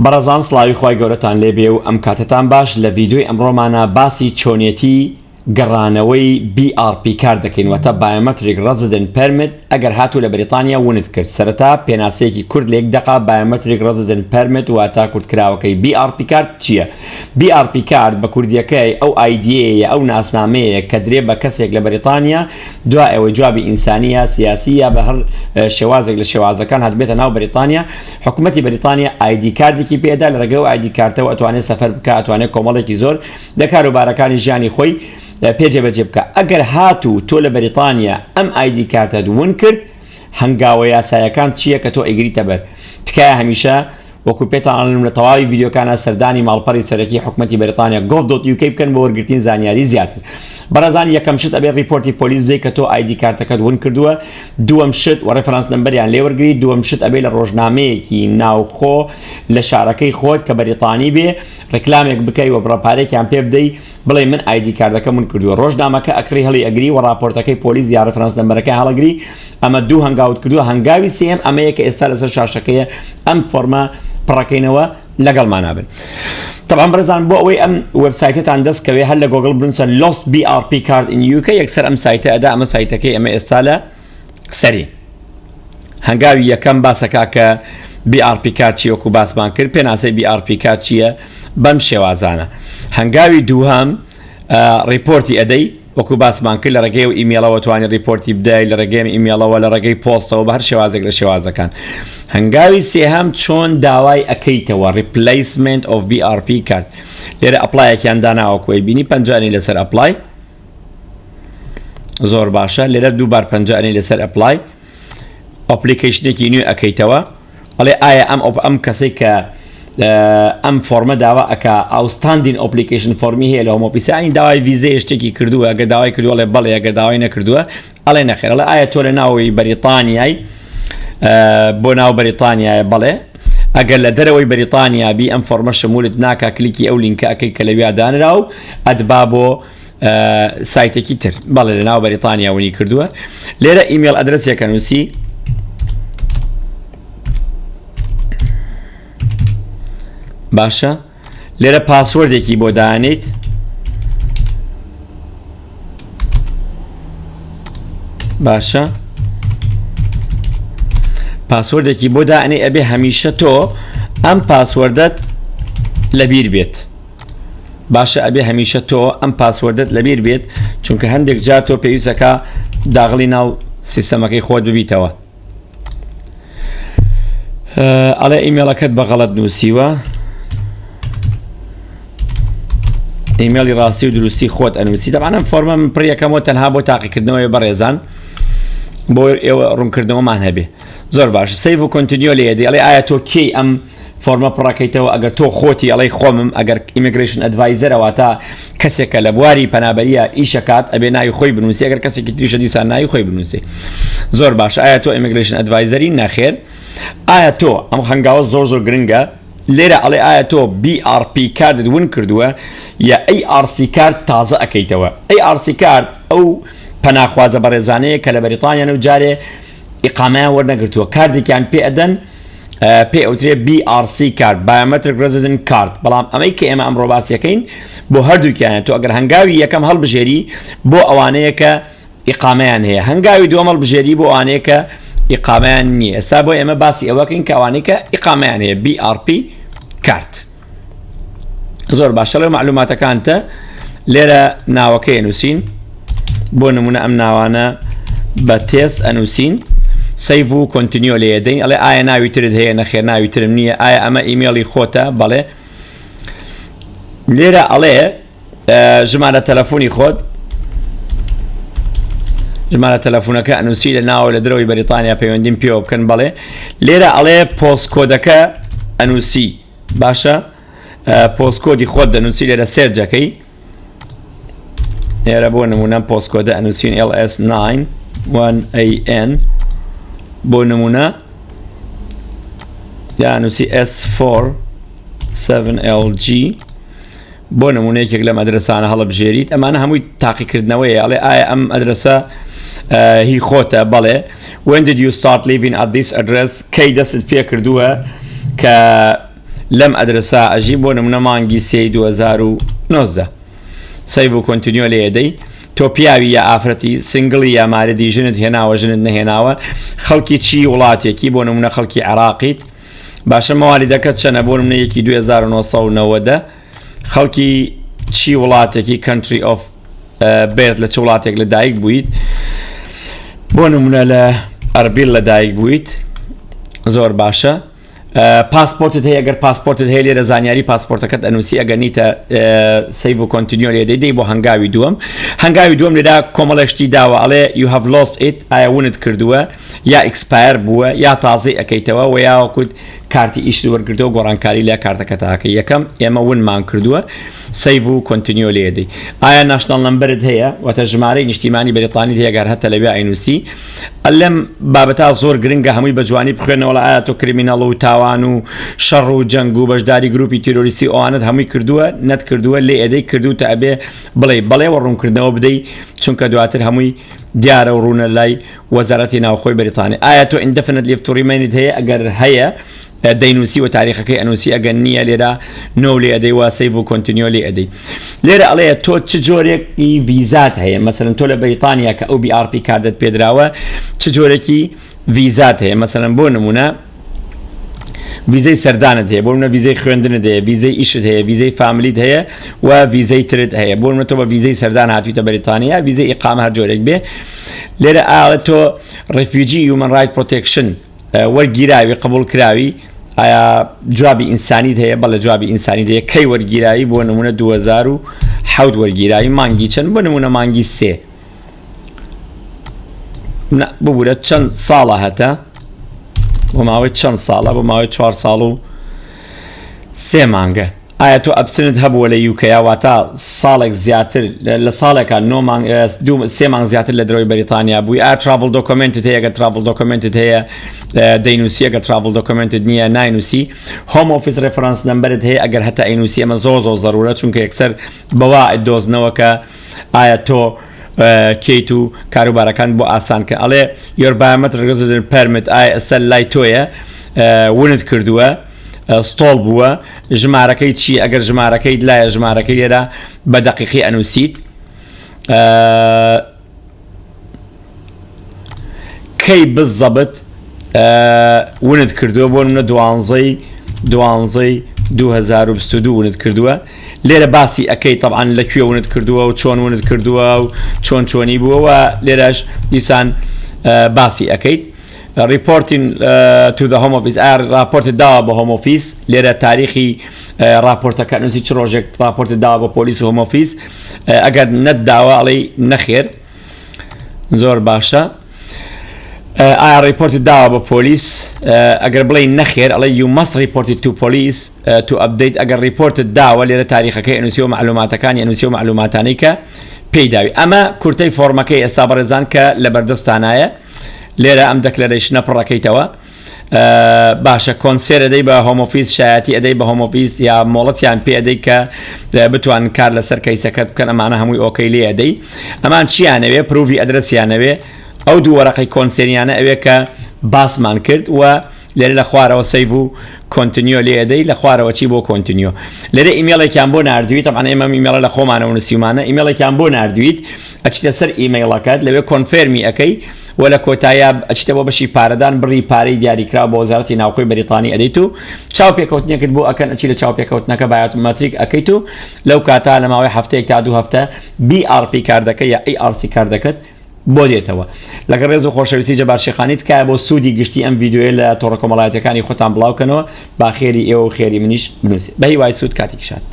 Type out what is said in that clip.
بەڕێزان سڵاوی خوای گەورەتان لێبێ و ئەم کاتەتان باش لە ڤیدیۆی ئەمڕۆمانا باسی چۆنیەتی گەڕانەوەی BRP کارت دەکەین واتە Biometric Resident Permit ئەگەر هاتوو لە بەریتانیا ونت کرد سەرەتا پێناسەیەکی کورت لە یەک دەقە Biometric Resident Permit واتە کورتکراوەکەی BRP کارت چییە؟ BRP کارت بە کوردیەکەی ئەو ID یە ئەو ناسنامەیە کە درێ بە کەسێک لە بەریتانیا دوای ئەوەی جوابی ئینسانی یا سیاسی یا بە هەر شێوازێک لە شێوازەکان هاتبێتە ناو بەریتانیا حکومەتی بەریتانیا ID کارتێکی پێدا لە ڕێگەی ئەو ID کارتەوە ئەتوانێت سەفەر بکە ئەتوانێت کۆمەڵێکی زۆر لە کاروبارەکانی ژیانی خۆی پێ جێبەجێ بکە ئەگەر هاتوو تۆ لە بەریتانیا ئەم ID کارتەت ون کرد هەنگاوە یاسایەکان چییە کە تۆ ئەیگریتە بەر تکایە هەمیشە وەکو پێتان ئەڵێم لە تەواوی ڤیدیۆکانا سەردانی ماڵپەڕی سەرەکی حکومەتی بەریتانیا gov.uk بکەن بۆ وەرگرتنی زانیاری زیاتر. بەڕێزان یەکەم شت ئەبێ report ی پۆلیس بدەیت کە تۆ ID کارتەکەت ون کردووە، دووەم شت وە reference number یان لێ وەرگری، دووەم شت ئەبێ لە ڕۆژنامەیەکی ناوخۆ لە شارەکەی خۆت کە بەریتانی بێ ڕیکلامێک بکەی وە بڕە پارەیەکیان پێ بدەی بڵێی من ID کارتەکەم ون کردووە ڕۆژنامەکە ئەکڕی هەڵی ئەگری وە ڕاپۆرتەکەی پۆلیس یا reference number ەکەی هەڵەگری ئەمە دوو هەنگاوت کردووە هەنگاوی سێیەم ئەمەیە کە ئێستا لەسەر شاشەکەیە ئەم فۆرمە پڕەکەینەوە لەگەڵمانا بن طبعا بەڕێزان بۆ ئەوەی ئەم وبسایتتان دەست کەوێ هەر لە گۆگڵ بنووسە lost BRP card in UK یەکسەر ئەم سایتە ئەدا ئەمە سایتەکەی ئەمە ئێستا لە سەری هەنگاوی یەکەم باسەکە کە BRP کارت چی وەکو باسمان کرد پێناسەی BRP کارت چییە بەم شێوازانە هەنگاوی دووهەم report ی ئەدەی وەکو باسمان کرد لە ڕێگەی ئەو ئیمێڵەوە توانی report ی بدای لە ڕێگەی ئەم ئیمێڵەوە لە ڕێگەی پۆستەوە بە هەر شێوازێک لە شێوازەکان هەنگاوی سێهەم چۆن داوای ئەکەیتەوە replacement of BRP card لێرە apply ەکیان داناوە کۆی بینی پەنجانی لەسەر apply زۆر باشە لێرە دووبار پەنجانی لەسەر apply application ێکی نوێ ئەکەیتەوە ئەڵێ ئایا ئەم ئۆپ ئەم کەسێک کە ئەم فۆرمە داوا ئەکا outstanding application form ی هەیە لە Home Office انی داوای ڤیزەیە شتێکی کردووە ئەگەر داوای کردووە ئەڵێ بەڵێ ئەگەر داوای نەکردووە ئەڵێ نەخێر ئەڵێ ئایا تۆ لە ناوەوەی بەریتانیای بۆ ناو بەریتانیایە بەڵێ ئەگەر لە دەرەوەی بەریتانیا بی ئەم فۆرمە شمولت ناکا کلیکی ئەو لینکە ئەکەی کە لەویا دانرا و ئەتبا بۆ سایتێکی تر بەڵێ لە ناو بەریتانیا ونی کردووە لێرە email address ێکە نووسی باشە لێرە password ێکی بۆ دانیت باشە password ێکی بۆ دانێ ئەبێ هەمیشە تۆ ئەم password ەت لەبیر بێت باشە ئەبێ هەمیشە تۆ ئەم password ەت لەبیر بێت چونکە هەندێک جار تۆ پێویستەکە داغڵی ناو سیستەمەکەی خۆت ببیتەوە ئەڵێ ئیمێڵەکەت بە غەڵەت نووسیوە ئیمێڵی ڕاستی و دروستی خۆت ئەنووسی دەبان ئەم فۆرمە من پڕیەکەمەوە تەنها بۆ تاقیکردنەوەی بەڕێزان بۆ ئێوە ڕوونکردنەوەمان هەبێ زۆر باش save و continue لێ دێ ئەڵێ ئایا تۆ کێی ئەم فۆرمە پڕەکەیتەوە ئەگەر تۆ خۆتی ئەڵێی خۆمم ئەگەر immigration adviser ە واتە کەسێکە لە بواری پەنابەریە ئیشەکات ئەبێ ناوی خۆی بنووسی ئەگەر کەسێکی تریشە دیسان ناوی خۆی بنووسی زۆر باش ئایا تۆ immigration adviser ی نەخێر ئایا تۆ ئەم هەنگاوە زۆر زۆر گرنگە لێرە ئەڵێ ئایا تۆ BRP کارتت ون کردووە یا ARC کارت تازە ئەکەیتەوە ARC کارت ئەو پەناخوازە بەڕێزانەیە کە لە بەریتانیانە و جارێ ئیقامەیان وەرنەگرتووە کارتێکیان پێ ئەدەن پێ ئەوترێ BRC کارت Biometric Resident Card بەڵام ئەمەی کە ئێمە ئەمڕۆ باسیەکەین بۆ هەردووکیانە تۆ ئەگەر هەنگاوی یەکەم هەڵبژێری بۆ ئەوانەیە کە ئیقامەیان هەیە هەنگاوی دووەم هەڵبژێری بۆ ئەوانەیە کە ئیقامەیان نییە ئێستا بۆ ئێمە باسی ئەوەکەین کە ئەوانەی کە ئیقامەیان هەیە BRP کارت زۆر باشە لەو معلوماتەکانتە لێرە ناوەکەی نووسین بۆ نمونە ئەم ناوانە بە تێس ئەنووسین save و continue لێ دەین ئەڵێ ئایا ناوی ترت هەیە نەخێر ناوی ترم نییە ئایا ئەمە ئیمێڵی خۆتە بەڵێ لێرە ئەڵێ ژمارە تەلەفۆنی خۆت ژمارە تەلەفۆنەکە ئەنووسی لە ناوە لە درەوەی بەریتانیا پەیوەندیم پێوە بکەن بەڵێ لێرە ئەڵێ postcode ەکە ئەنووسی باشە postcode ی خۆت دەنووسی لێرە search ەکەی لێرە بۆ نمونە postcode ە ئەنووسین LS9 1AN بۆ نمونە یا نووسی S4 7LG بۆ نمونە یەکێک لەم ئەدرەسانە هەڵبژێریت ئەمانە هەمووی تاقیکردنەوەیە ئەڵێ ئایا ئەم ئەدرەسە هی خۆتە بەڵێ when did you start living at this address کەی دەستت پێ کردووە کە لەم ئەدرەسا ئەژیم بۆ نمونە مانگی سێی 2019 save و continue لێ ئەدەی تۆ پیاوی یا ئافرەتی single ی یا married ی ژنت هێناوە ژنت نەهێناوە خەڵکی چی وڵاتێکی بۆ نمونە خەڵکی عێراقیت باشە مەوالیدەکەت چەنە بۆ نمونە یەکی 2990 خەڵکی چی وڵاتێکی country of birth لە چ وڵاتێک لە دایک بوویت بۆ نمونە لە ئەربیل لە دایک بوویت زۆر باشە پاسپۆرتت هەیە گەر پاسپۆرتت هەیە لێرە زانیاری پاسپۆرتەکەت ئەنووسی ئەگەر نیتە save و continue لێ دەی بۆ هەنگاوی دووەم هەنگاوی دووەم لێرا کۆمەڵێک شتی داوە ئەڵێ you have lost it ئایا ونت کردووە یا expire بووە یا تازەی ئەەکەیتەوە و یاوەکوت کارتی ئیشت وەرگرتەوە گۆڕانکاری لە کارتەکەتاکە یەکەم ئێمە ونمان کردووە save و continue لێدەی ئایا national number ت هەیە واتە ژمارەی نیشتیمانی بەریتانی هەیە گەر هەتە لەوێ ئەینوسی لەم بابەتە زۆر گرنگە هەمووی بە جوانی بخوێنەوە لە ئایا تۆ criminal و تاوان و شەڕ و جەنگ و بەشداری گروپی تیرۆریستی ئەوانت هەمووی کردووە نەت کردووە لێ ئەدەی کردو تە ئەبێ بڵێ بەڵێ وە ڕوونکردنەوە بدەی چونکە دواتر هەمووی دیارە و ڕوونە لای وەزارەتی ناوخۆی بەریتانی ئایا تۆ indefinite leave to remain ت هەیە ئەگەر هەیە دەینوسی و تاریخەکەی ئەنوسی ئەگەر نییە لێرە no لێ ئەدەی و save و continue لێ ئەدەی لێرە ئەڵێ تۆ چ جۆرێکی ڤیزات هەیە مەسەلەن تۆ لە بەریتانیا کە ئەو BRP card ت پێدراوە چ جۆرێکی ڤیزات هەیە مەسەلەن بۆ نمونە ڤیزەی سەردانت هەیە بۆ منە ڤیزەی خوێندنت هەیە ڤیزەی ئیشت هەیە ڤیزەی family ت هەیە و ڤیزەی ترت هەیە بۆ منە تۆ بە ڤیزەی سەردان هاتوویتە بەریتانیا ڤیزەی ئیقامە هەر جۆرێک بێ لێرە ئاڵێ تۆ refugee human right protection وەرگیراوی قبوڵکراوی ئایا جوابی ئینسانیت هەیە بەڵێ جوابی ئینسانی هەیە کەی وەرگیراوی بۆ نمونە 2007 وەرگیراوی مانگی چەند بۆ نمونە مانگی سێ ببورە چەند ساڵە هەتە بۆ ماوەی چەند ساڵە بۆ ماوەی چوار ساڵ و سێ مانگە ئایا تۆ absent ت هەبووە لە UK یا واتە ساڵێک زیاتر لە ساڵێکا نۆ مانگ دوو سێ مانگ زیاتر لە دەرەوەی بەریتانیا بووی ئایا travel document ت هەیە گەر travel document ت هەیە دەینووسی ئەگەر travel document ت نییە ناینووسی Home Office reference number ت هەیە ئەگەر هەتا ئەینووسی ئەمە زۆر زۆر زەرورە چونکە یەکسەر بەوا دۆزنەوە کە ئایا تۆ کێیت و کاروبارەکان بۆ ئاسان کە ئەڵێ your biometric resident permit ئایا ئێستا لای تۆیە ونت کردووە stole بووە ژمارەکەی چی ئەگەر ژمارەکەیت لایە ژمارەکەی لێرە بە دەقیقی ئەنووسیت کەی بزەبت ونت کردووە بۆ منە دوانزەی دوانزەی 2022 ونت کردووە لێرە باسی ئەەکەی طبعاان لە کوێ ونت کردووە و چۆن ونت کردووە و چۆن چۆنی بووەوە لێرەش دیسان باسی ئەەکەیت Reporting to the Home Office ئایا ڕاپۆرتت داوە بە Home Office لێرە تاریخی ڕاپۆرتەکە نووسی چ ڕۆژێک ڕاپۆرتت داوە بە پۆلیس و Home Office ئەگەر نەت داوە ئەڵێی نەخێر زۆر باشە ئایا ڕیپۆرتت داوە بە پۆلیس ئەگەر بڵێ نەخێر ئەڵێ you must report it to police to update ئەگەر ڕیپۆرتت داوە لێرە تاریخەکەی ئەنووسی و معلوماتەکانی ئەنووسی و معلوماتانەی کە پێی داوی ئەمە کورتەی فۆرمەکەی ئێستا بەڕێزان کە لە بەردەستانایە لێرە ئەم declaration ە پڕەکەیتەوە باشە consent ئەدەی بە Home Office شایەتی ئەدەی بە Home Office یا مۆڵەتیان پێ ئەدەی کە بتوان کار لەسەر case ەکەت بکەن ئەمانە هەمووی okay لێ ئەدەی ئەمان چیانەوێ proof ی address یانەوێ ئەو دوو وەرەقەی consent یانە ئەوێ کە باسمان کرد و لێرە لە خوارەوە save و continue لێ ئەدەی لە خوارەوە چی بۆ continue لێرە ئیمێڵێکیان بۆ ناردویت طبعا ئێمە ئیمێڵە لە خۆمانەوە نووسیومانە ئیمێڵێکیان بۆ ناردویت ئەچیتە سەر ئیمەیڵەکەت لەوێ confirm ی ئەەکەی و لە کۆتاییا ئەچیتە بۆ بەشی پارەدان بڕی پارەی دیاریکراو بۆ وەزارەتی ناوخۆی بەریتانی ئەدەیت و چاوپێکەوتنێکت بۆ ئەکەن ئەچی لە چاوپێکەوتنەکە biometric ئەکەیت و لەو کاتا لە ماوەی هەفتەیەک تا دوو هەفتە BRP card ەکە یا ERC card ەکەت بۆ دێتەوە. لەگەڵ ڕێز و خۆشەویستی جەبار شێخانی تکایە بۆ سوودی گشتی ئەم ڤیدیۆیە لە تۆڕە کۆمەڵایەتیەکانی خۆتان بڵاو کەنەوە با خێری ئێوە و خێری منیش بنووسێ بە هیوای سوود کاتێکی شاد.